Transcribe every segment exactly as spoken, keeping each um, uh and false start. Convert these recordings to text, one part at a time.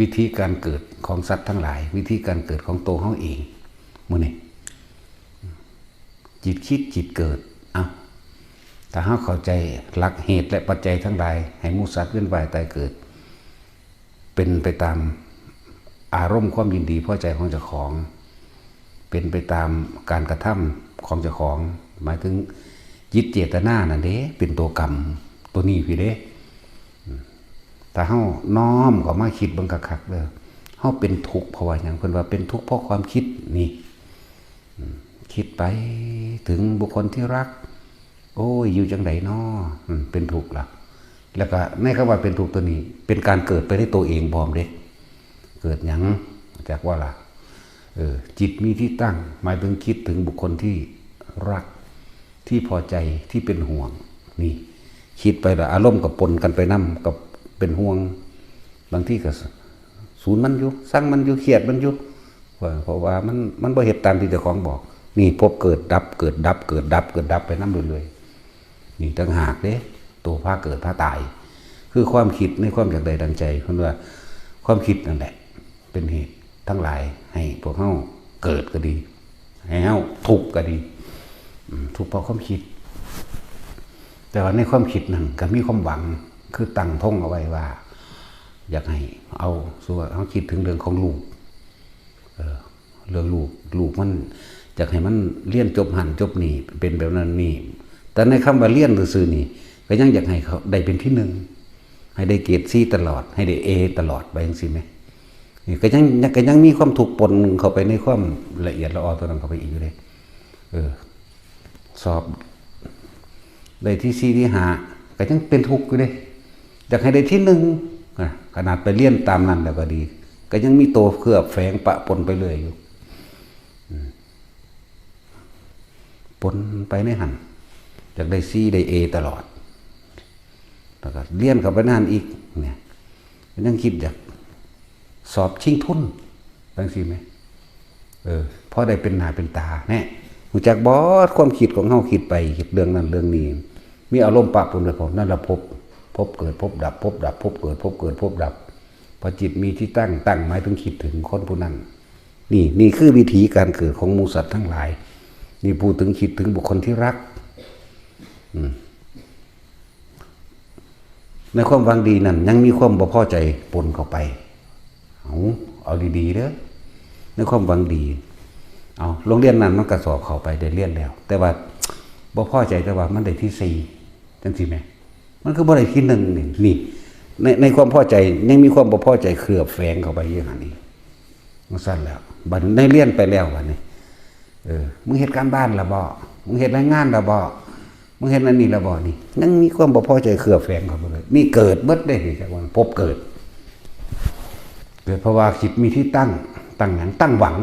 วิธีการเกิดของสัตว์ทั้งหลาย วิธีการเกิดของตัวเฮาเอง มื้อนี้ จิตคิดจิตเกิด เอ้า ถ้าเฮาเข้าใจหลักเหตุและปัจจัยทั้งหลาย ให้หมู่สัตว์เวียนว่ายตายเกิด เป็นไปตามอารมณ์ความยินดีพอใจของเจ้าของ เป็นไปตามการกระทำของเจ้าของ หมายถึงจิตเจตนานั่นเด้ เป็นตัวกรรม ตัวนี้พี้เด้ ถ้าเฮาน้อมเข้ามาคิดเบิ่งคักๆเด้อ เฮาเป็นทุกข์เพราะว่าหยัง เพิ่นว่าเป็นทุกข์เพราะความคิดนี่ อืม คิดไปถึงบุคคลที่รัก โอ้ย อยู่จังใดน้อ อืม เป็นทุกข์ละ แล้วก็ในคำว่าเป็นทุกข์ตัวนี้ เป็นการเกิดไปในตัวเองพร้อมเด้ เกิดหยัง จักว่าล่ะ เออ จิตมีที่ตั้ง หมายถึงคิดถึงบุคคลที่รัก ที่พอใจ ที่เป็นห่วง นี่ คิดไปแล้วอารมณ์ก็ปนกันไปนำ กับเป็นห่วง บางทีก็สูนมันอยู่ ซังมันอยู่ เครียดมันอยู่ เพราะ เพราะว่ามัน มันบ่เฮ็ดตามที่เจ้าของบอก นี่ภพเกิดดับ เกิดดับ เกิดดับ เกิดดับไปนำเรื่อยๆ นี่ต่างหากเด้ ตัวพาเกิดพาตาย คือความคิดในความอยากได้ดังใจ เพิ่นว่าความคิดนั่นแหละ เป็นเหตุทั้งหลายให้พวกเฮาเกิดก็ดี ให้เฮาทุกข์ก็ดี อืม ทุกข์เพราะความคิด แต่ว่าในความคิดนั่นก็มีความหวัง คือตั้งธงเอาไว้ว่า อยากให้เอา สมมุติว่าเฮาคิดถึงเรื่องของลูก เออ เรื่องลูก ลูกมันอยากให้มันเรียนจบหั้นจบนี่ เป็นแบบนั้นนี่ แต่ในคำว่าเรียนซื่อๆนี่ ก็ยังอยากให้เขาได้เป็นที่หนึ่ง ให้ได้เกรดสี่ตลอด ให้ได้เอตลอด ไปจังซี่แหม นี่ก็ยัง ก็ยังมีความทุกข์ปนเข้าไปในความละเอียดละออตัวนั้นเข้าไปอีกอยู่เด้ เออ สอบได้ที่สี่ที่ห้า ก็ยังเป็นทุกข์อยู่เด้ อยากให้ได้ที่หนึ่ง อ่ะ ขนาดไปเรียนตามนั้นแล้วก็ดี ก็ยังมีตัวเคลือบแฝงปะปนไปเรื่อยอยู่ อืม ปนไปในหั่น อยากได้สี่ได้เอตลอด แล้วก็เรียนเข้าไปในหั่นอีก เนี่ย ก็ยังคิดอยากสอบชิงทุน จังซี่แหม เออ พอได้เป็นหน้าเป็นตา แน่ รู้จักบ่ ความคิดของเฮาคิดไป คิดเรื่องนั้นเรื่องนี้ มีอารมณ์ปะปนไปพร้อม นั่นละภพ ภพเกิด ภพดับ ภพดับ ภพเกิด ภพเกิด ภพดับ พอจิตมีที่ตั้ง ตั้งหมายถึงคิดถึงคนผู้นั้น นี่ นี่คือวิธีการเกิดของหมู่สัตว์ทั้งหลาย นี่พูดถึงคิดถึงบุคคลที่รัก อืม ในความหวังดีนั่นยังมีความบ่พอใจปนเข้าไป เอา เอาดีๆเด้อ ในความหวังดี เอา โรงเรียนนั้นมันก็สอบเข้าไปได้เรียนแล้ว แต่ว่าบ่พอใจแต่ว่ามันได้ที่สี่ จังซี่แหม มันคือบ่ได้ที่หนึ่งนี่ นี่ ใน ในความพอใจยังมีความบ่พอใจเคลือบแฝงเข้าไปอยู่หั่นนี่ จังซั่นแล้ว บัดนี้ได้เรียนไปแล้วบัดนี้ เออ มึงเฮ็ดการบ้านละบ่ มึงเฮ็ดรายงานละบ่ มึงเฮ็ดอันนี้ละบ่ นี่ ยังมีความบ่พอใจเคลือบแฝงเข้าไปเลย นี่เกิดเบิดเด้ นี่จักว่าภพเกิด เกิดเพราะว่าจิตมีที่ตั้ง ตั้งหยัง ตั้งหวัง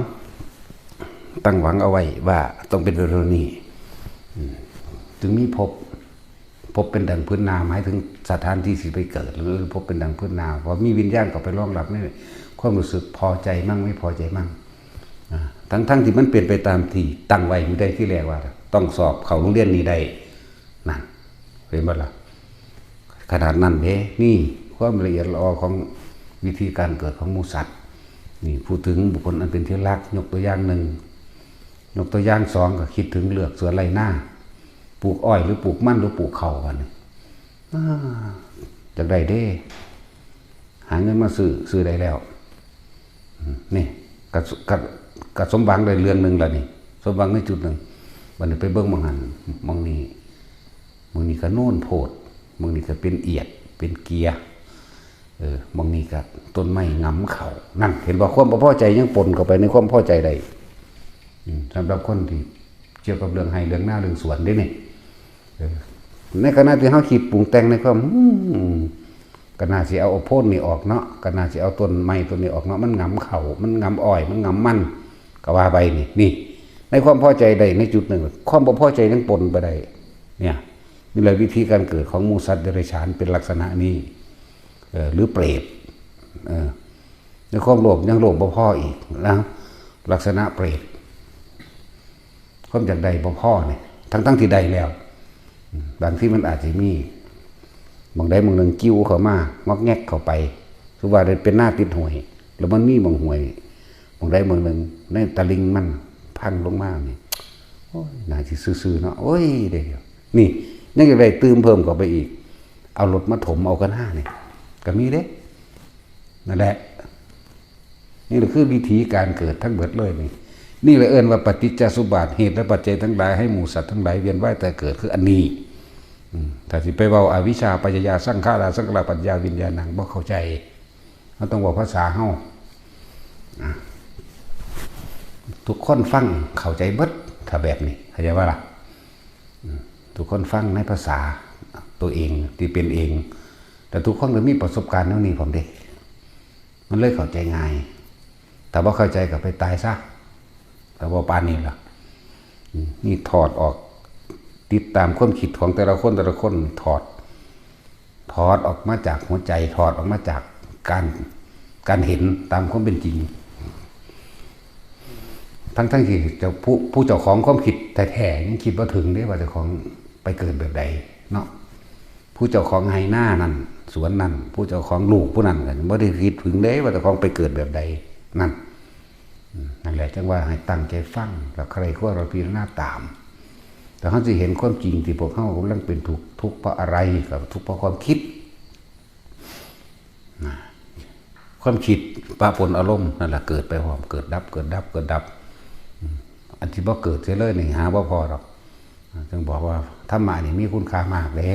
ตั้งหวังเอาไว้ว่าต้องเป็นแบบนี้ อืม จึงมีภพ ภพเป็นดังพื้นนา หมายถึงสถานที่สิไปเกิด หรือภพเป็นดังพื้นนา พอมีวิญญาณเข้าไปรองรับนี่ ความรู้สึกพอใจมั่งไม่พอใจมั่ง อ่า ทั้งๆที่มันเป็นไปตามที่ตั้งไว้อยู่ได้ที่แรกว่า ต้องสอบเข้าโรงเรียนนี้ได้ นั่น เห็นบ่ล่ะ ขนาดนั้นเด้ นี่ความละเอียดละออของวิธีการเกิดของหมู่สัตว์ นี่พูดถึงบุคคลอันเป็นที่รัก ยกตัวอย่างหนึ่ง ยกตัวอย่างสองก็คิดถึงเลือกสวนไร่นา ปลูกอ้อยหรือปลูกมันหรือปลูกข้าวบัดนี้ อ่า อยากได้เด้ หาเงินมาซื้อ ซื้อได้แล้ว อืม นี่ ก็ ก็ ก็สมหวังได้เรื่องหนึ่งแล้วนี่ สมหวังในจุดหนึ่ง บัดนี้ไปเบิ่งหม่องหั่น หม่องนี้ หม่องนี้ก็โน่นโพด หม่องนี้ก็เป็นเอียด เป็นเกีย เออ หม่องนี้ก็ต้นไม้งำเข้า นั่น เห็นบ่ ความบ่พอใจยังปนเข้าไปในความพอใจได้ อืม สำหรับคนที่เกี่ยวกับเรื่องไร่เรื่องนาเรื่องสวนเด้นี่ เออ ในขณะที่เฮาคิดปรุงแต่งในความ อืม ก็น่าสิเอาโพนนี่ออกเนาะ ก็น่าสิเอาต้นไม้ต้นนี้ออกเนาะ มันงำเข้า มันงำอ้อย มันงำมัน ก็ว่าไปนี่ นี่ ในความพอใจได้ในจุดหนึ่ง ความบ่พอใจยังปนไปได้ เนี่ย นี่แหละวิธีการเกิดของหมู่สัตว์เดรัจฉานเป็นลักษณะนี้ เออ หรือเปรต เออ ในความโลภยังโลภบ่พออีกนะ ลักษณะเปรต ความอยากได้บ่พอเนี่ย ทั้งๆที่ได้แล้ว อืม บางทีมันอาจสิมี หม่องใดหม่องหนึ่งกิ้วเข้ามา งอกแงกเข้าไป คือว่าได้เป็นนาติดห้วย แล้วมันมีหม่องห้วย หม่องใดหม่องหนึ่ง ในตะลิ่งมันพังลงมานี่ โอ้ย น่าสิซื่อๆเนาะ โอ้ย ได้อยู่ นี่ ยังอยากได้ตื่มเพิ่มเข้าไปอีก เอารถมาถมเอากันหน้านี่ ก็มีเด้ นั่นแหละ นี่แหละคือวิธีการเกิดทั้งเบิดเลยนี่ นี่แหละเอิ้นว่าปฏิจจสมุปบาท เหตุและปัจจัยทั้งหลายให้หมู่สัตว์ทั้งหลายเวียนว่ายแต่เกิด คืออันนี้ อืม ถ้าสิไปเว้าอวิชชาปัจจยาสังขาราสังขารปัจจยาวิญญาณัง บ่เข้าใจ เราต้องเว้าภาษาเฮา อ่ะ ทุกคนฟังเข้าใจเบิด ถ้าแบบนี้ เข้าใจบ่ล่ะ อืม ทุกคนฟังในภาษาตัวเองที่เป็นเอง แต่ทุกคนก็มีประสบการณ์แนวนี้พร้อมเด้ มันเลยเข้าใจง่าย ถ้าบ่เข้าใจก็ไปตายซะ ถ้าบ่ปานนี้ล่ะ อืม นี่ถอดออก ติดตามความคิดของแต่ละคน แต่ละคนถอด ถอดออกมาจากหัวใจ ถอดออกมาจากการ การเห็นตามความเป็นจริง ทั้งๆที่เจ้าผู้ ผู้เจ้าของความคิดแท้ๆยังคิดบ่ถึงเด้ว่าเจ้าของไปเกิดแบบใดเนาะ ผู้เจ้าของไฮ่นานั่น สวนนั่น ผู้เจ้าของลูกผู้นั้นก็บ่ได้คิดถึงเด้ว่าเจ้าของไปเกิดแบบใดนั่น อืม นั่นแหละ จั่งว่าให้ตั้งใจฟัง แล้วใคร่ครวญพิจารณาตาม แต่เฮาสิเห็นความจริงที่พวกเฮากำลังเป็นทุกข์ ทุกข์เพราะอะไร ก็ทุกข์เพราะความคิด นะ ความคิดปะปนอารมณ์นั่นแหละ เกิดไปพร้อม เกิดดับ เกิดดับ เกิดดับ อืม อันที่บ่เกิดเสียเลยนี่หาบ่พ้อดอก จึงบอกว่าธรรมะนี่มีคุณค่ามากเด้